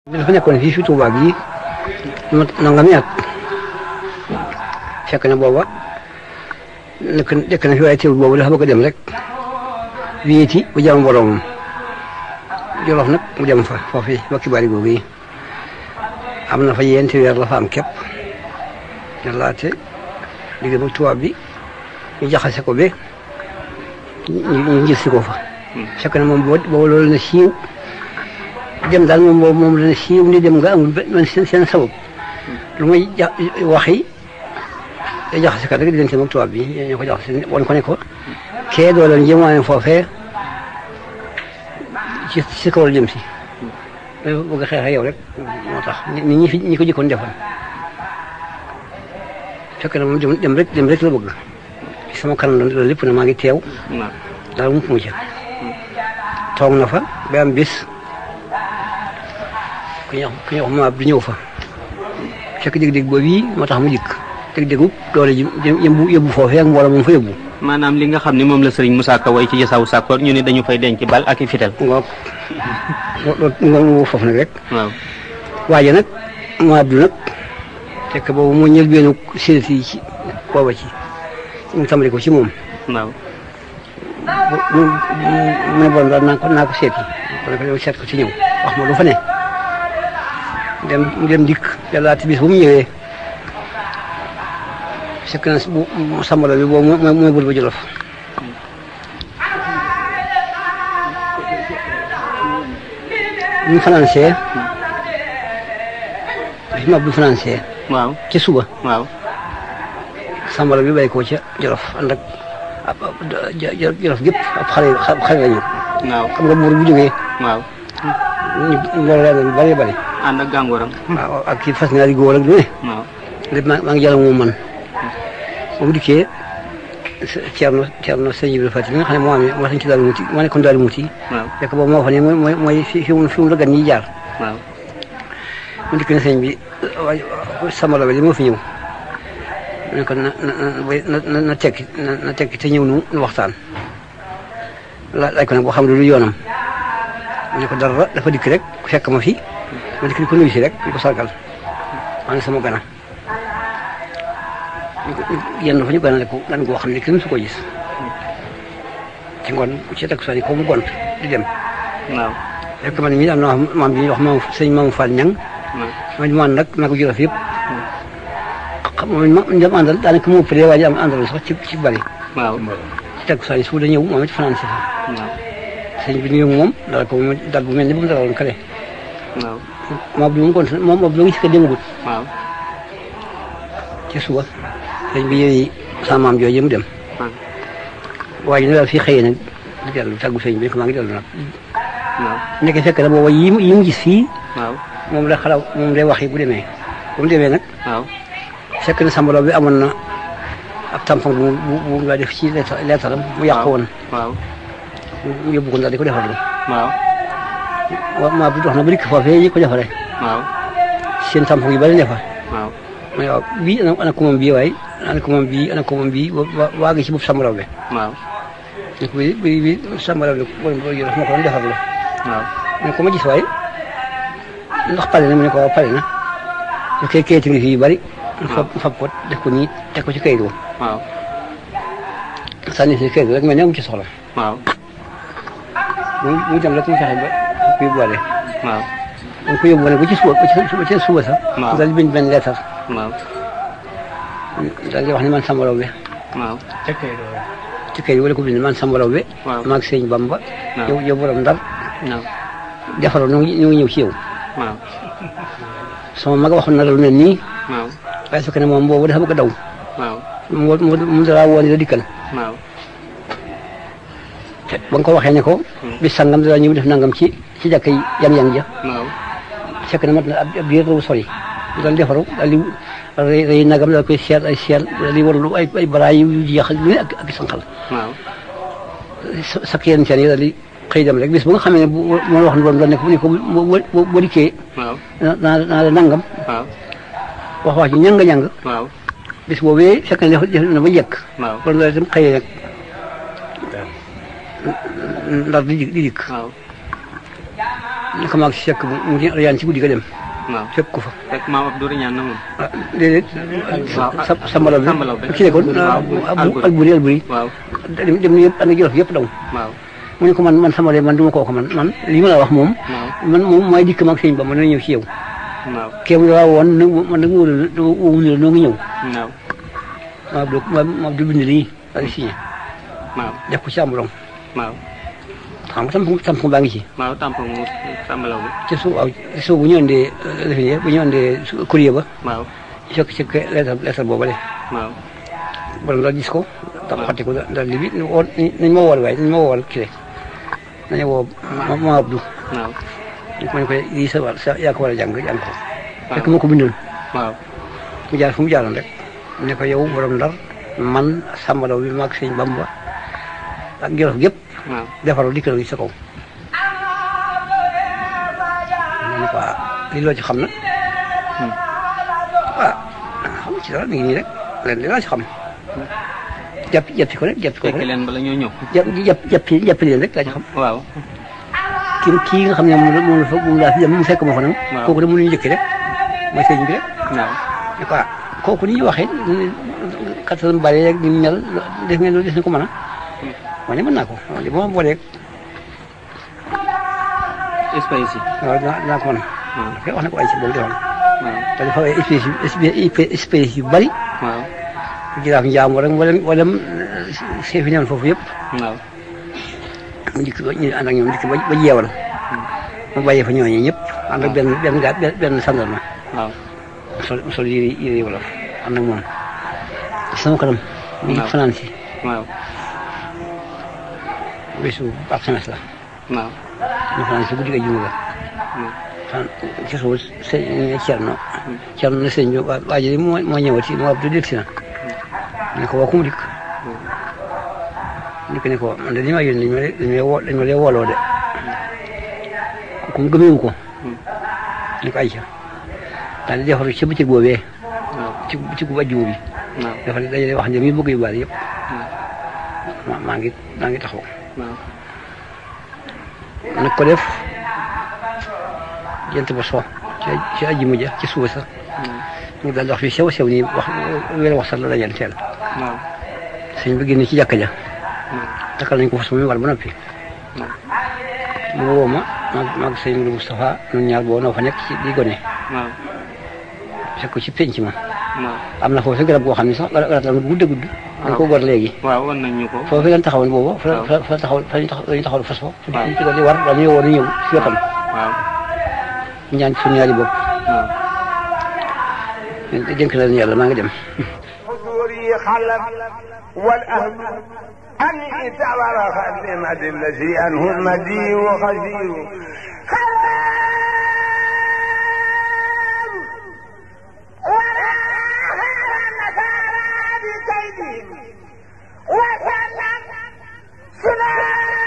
dafa nekkoon fii fi Touba bii nangami at fekk na booba nekk na fi waaye teewul boobu dafa bëgg a dem rek wéeti bu jàmm boroomam Jolof nag mu dem fa foofu ba kibaari googu yi am na fa yenti weer la fa am képp yàllaate liggéey ba tubaab bi ñu jaxase ko ba ñu gis si ko fa fekk na moom boobu loolu na siiw dem daal moom dana siiw ni dem nga amul benn seen sabab lu muy waxi jaxase kat rek di leen seen ak tubaab bi ñu ko jaxase woon ko ne ko kee doo leen jëmwaane foofee ci kaw la jëm si bëgg a xeex yow rek moo tax ñi ko jëkkoon defoon fekk na moom dem rek la bëgg sama kanam la lépp na maa ngi teew daal mu ca toog na fa ba am bis ku ñuy wax maab du ñëw fa fekk dégg-dégg boobu yi moo tax mu dikk dégg-déggu doole ji yóbbu foofee ak mbooloo moom fa yóbbu maanaam li nga xam ne moom la Serigne Moussa Ka way ci Jasaw Sakkoor ñu ne dañu fay denc bal ak i fital loolu foofu nag rek waaw waaye nag maab du nag fekk boobu moo ñël benn séeréer yi ci booba ci mu tàmbali ko ci moom waaw mu ne bon daal naa ko seeti kon ko seet ko ci ñëw wax ma lu fa ne dem dikk yàllaati bis bu mu ñëwee fekk na bu sambala bi boobu mooy bul ba Jolof bu financé bi ma bu financé waaw ci suba waaw sambala bi bay ko ca Jolof ànd ak Jolof gépp ab xale la ñu waaw xam nga buur bu jógee waaw ñu bari bari ànd ak gàngooram waaw ak kii fas ñaari góor ak lu ne waaw lépp maa ngi jàll moom man bu dikkee Cerno sëñ Ibrahima Fati mi nga xam ne moo amee moo tax ci daal muti moo nekkoon daal muti fekk boobu moo fa ne mooy fi mu la gan ñi jaar waaw mu dikk ne sëñ bi samala bi li moo fi ñëw mu ne ko na tekki te ñëw nu waxtaan laaj ko nag boo xam ne lu yoonam mu ne ko dara dafa dikk rek fekk ma fi ma dikk di ko nuyu si rek di ko sargal maa ngi sama gana yenn fa ñu ganale ko gan goo xam ne kenn su ko gis ci ngoon ci takkusaan ko mu gont di dem waaw fekk man mii am na maam bi ñuy wax maam sëñ Maam Fall Ñang man nag maa ko Jolof yëpp xam ñoom àndal daanaka moo ëppale waa ji am àndal sax ci bari waaw ci takkusaan su da ñëw moom it fanaan si fa waaw sëñ bi ñëw moom dal ko dal bu mel ni bu mu dalaloon kale waaw moom bi mu gont moom moom lu ngi si ko démagut waaw ci suba sëñ bi yéen sama maam jooju mu dem waaye ñu daal fii xëyee nag di dellu tàggu sëñ bi maa ngi dellu nag waaw nekk fekk na booba yi mu gis fii waaw moom la xalaw moom lay wax yi bu demee nag waaw fekk na sambalo bi amoon na ab tampon bu nga def ci leetaram mu yàq woon waaw mu yóbbu ko daal di ko defarlu waaw maa bi dox na ba dikk foofee yi ko defaree waaw seen tampon yu bari ne fa waaw mais waaw bii ana ko moom bii waaye ana ko moom bii waa ngi ci bopp sambalaw bi waaw bi sambalaw bi moo ko doon defarlu waaw mu ne ko ma gis waaye ndax pare na mu ne ko waaw pare na su koy kayit ngi fi yu bari fab ko def ko nii teg ko ci kayit wo waaw sànni si kayit rek mel ne amu ci soxla waaw mu dem rek ñu fexe ba kuy boole waaw dañ ko yóbbu ne ba ci suba sax daal di bind benn leetar waaw daal di wax ne man sambalaw bi waaw ci kayit wala ko bind man sambalaw bi maag sëñ Bamba yow borom Ndar defaroo ñu ngi ñëw ci yow waaw sama mag waxoon na la lu mel nii waaw waaye su fekkee ne moom boobu dafa bëgg a daw waaw mu dara woon la dikkal waaw ba nga ko waxee ne ko bis sangam dara ñëw def nangam ci jàkka yi yang ja waaw fekk na mat na ab biir rew sori daal defaru daal di rëy nagam daal koy seet ay seet daal di warlu ay baraay yu jeex ak sanqal waaw sak yenn seen yi daal di xëy dem rek bis bu nga xamee ne moo wax ne borom daal ne ko ni ko boo dikkee naa la nangam wax ci ñang waaw bis boobee fekk na def na ba njëkk borom daal itam xëyee nag Ndar di dikk naka maag si fekk mu riyaan ci guddi ga dem. waaw fekk ko fa. fekk maam Abdou riñaan na moom. ah déedéet. waaw Sambalaw bi Sambalaw bi. ki nekkoon alburi. waaw dem na yëpp ànd ak Jolof yëpp daw. waaw. mu ne ko man Sambalaw man du ma kooku man li ma la wax moom. man moom mooy dikk maag sëñ ba ma dana ñëw ci yow. waaw kéem la woon man nag wóolu ne la noo ngi ñëw. waaw. maa du bind lii ak signé. waaw def ko ci amulong. waaw. xam nga tampon baa ngi ci. waaw tampon mu Sambalaw bi. ci suuf bu ñu andee defe bu ñu andee courrier ba. waaw. fekk ci lettre boobu de. waaw. borom daal gis ko. waaw xati ko daal li bi nañ ma wool waaye nañ ma wool kii rek nañu woo ma Abdou. waaw. ñu ko lii sa yaa ko war a jàng ko. fekk moo ko bindoon. waaw. mu jaar fu mu jaaroon rek. ne ko yow borom Ndar man Sambalaw bi maag sëñ Bamba ak Jolof gépp. waaw defaroo dikk na sa kaw. ne ko lii loo ci xam na. xam ci dara mi ngi nii rek leen li laa ci xam. jàppi ko rek jàppi ko rek. fekk leen bala ñoo ñëw. jàppi leen rek laa ci xam. waaw. kii nga xam ne moom laa fi dem mu fekk ma fa nag. waaw kooku de mënuñu njëkk rek mooy sëñ bi rek. waaw. ne ko kooku ni ñu waxee kattan bari rek ni mu mel def ngeen loolu des na ko mën a. ma ne mën naa ko li ma booleeg. espèce yi. waaw dinaa ko mën. waaw wax na ko ay ci boobu defoon. waaw te dafa ay espèces yu bari. waaw. jiraaf njaam wala chef yi newoon foofu yëpp. waaw. mu dikk ñu ànd ak ñoom dikk ba jeewal. mu bàyyee fa ñooñu ñëpp ànd ak benn sandarma. waaw. sol yére wolof ànd ak moom. sama kanam. mu ngi fanaan si. waaw. bésu alxames la. waaw. ñu fanaan si guddi ga juma ga. fan ci suuf Cerno na sëñ bi waa ji moo ñëwati moo Abdou dégg si na. ne ko waa ku mu dikk. ne ko man de li ma yónni dañ ma lee wooloo de. ku mu gëmeewu ko. ne ko ayca daal di defaru ca bëccëg boobee. ci bëccëgu ajjuma bi. dafa dajale wax njëm yi bëgg yu bari yëpp. maa ngi taxaw. nag ko def jant ba so ci ajjuma ja ci suba sax. ñu daal di wax fi sew nii wax sax la dajal teel. sëñ bi génn ci jàkka ja. takkal nañ ko fas mu war ba noppi. mu woo ma maag sëñ Moustapha ñun ñaar boo noo fa nekk ci di gone. fekk ko ci penc ma. am na foofu garab goo xam ne sax garab la gudd. dañ ko gor léegi. waaw wan nañ ñu ko. foofu lañ taxawoon boobu. fa taxaw fas fa. waaw ñu ci war dañuy woo ñëw si wetam. waaw. ñaan suñu ñaari bopp. waaw. dénk na leen yàlla maa ngi dem. أني تبرخ بمد الذي أنه المدي وخزير ولا خير النصارى بكيدهم وسلم سلام